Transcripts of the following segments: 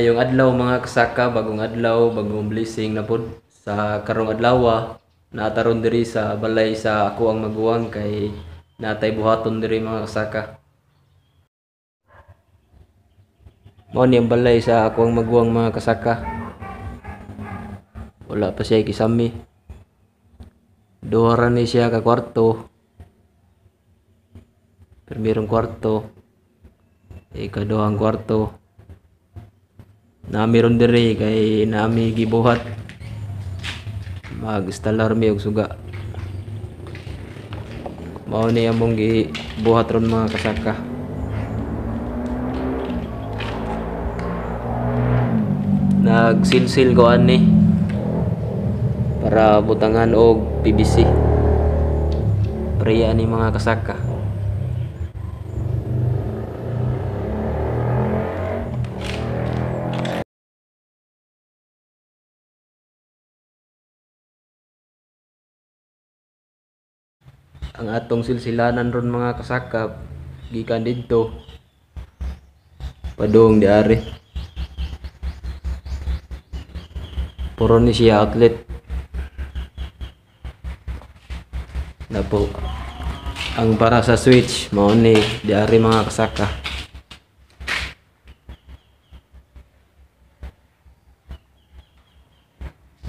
Mayong adlaw mga kasaka, bagong adlaw, bagong blessing na pod sa karong adlaw. Nataron diri sa balay sa ako ang maguwang kay natay buhaton diri mga kasaka. Mao ni ang balay sa ako ang maguwang mga kasaka. Wala pa siya kisami. Duha ra ni siya ka kwarto. Primerong kwarto, ikaduhang kwarto. Nami ron diri kay nami gibuhat. Mag-instalar mi og suga. Mao ni among gibuhat ron mga kasaka. Nagsilsil ko ani para butangan og PVC. Preya ni mga kasaka. Ang atong silsilanan ron mga kasaka gikan didto padung diari. Puro ni siya outlet. Napo ang para sa switch mao ni diari mga kasaka.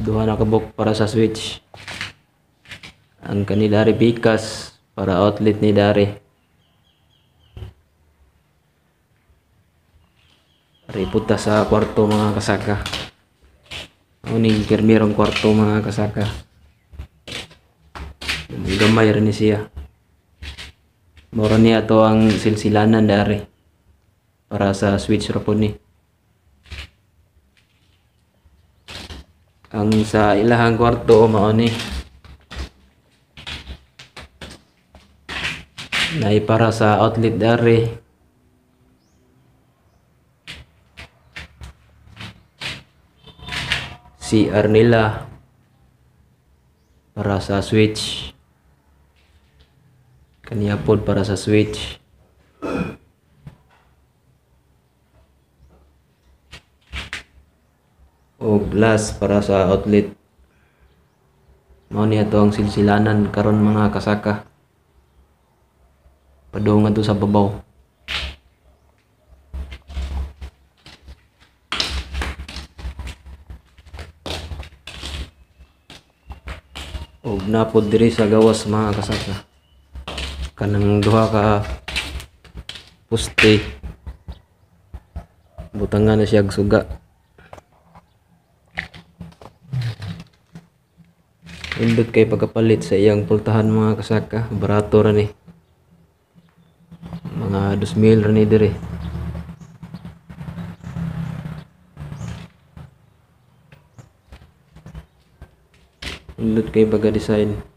Duha na kabuk para sa switch. Ang kanilari pikas para outlet ni dari. Riputa sa kwarto mga kasaka. Uning pirmirong kwarto mga kasaka. Gamay rin ni siya. Mora niya to ang silsilanan dari para sa switch ra po ni. Ang sa ilahang kwarto mao ni. Nay para sa outlet dari. CR nila para sa switch. Kaniya pod para sa switch. O glass para sa outlet. Mao niya to ang silsilanan karon mga kasaka. Padung ngadto sa babaw. Og napod diri sa gawas mga kasaka. Kanang duha ka poste. Butangan na siya og suga. Indot kay pagkapalit sa iyang pultahan mga kasaka, barato ra ni. Mga 2,000 ra ni diri. Indot kay pagka-design.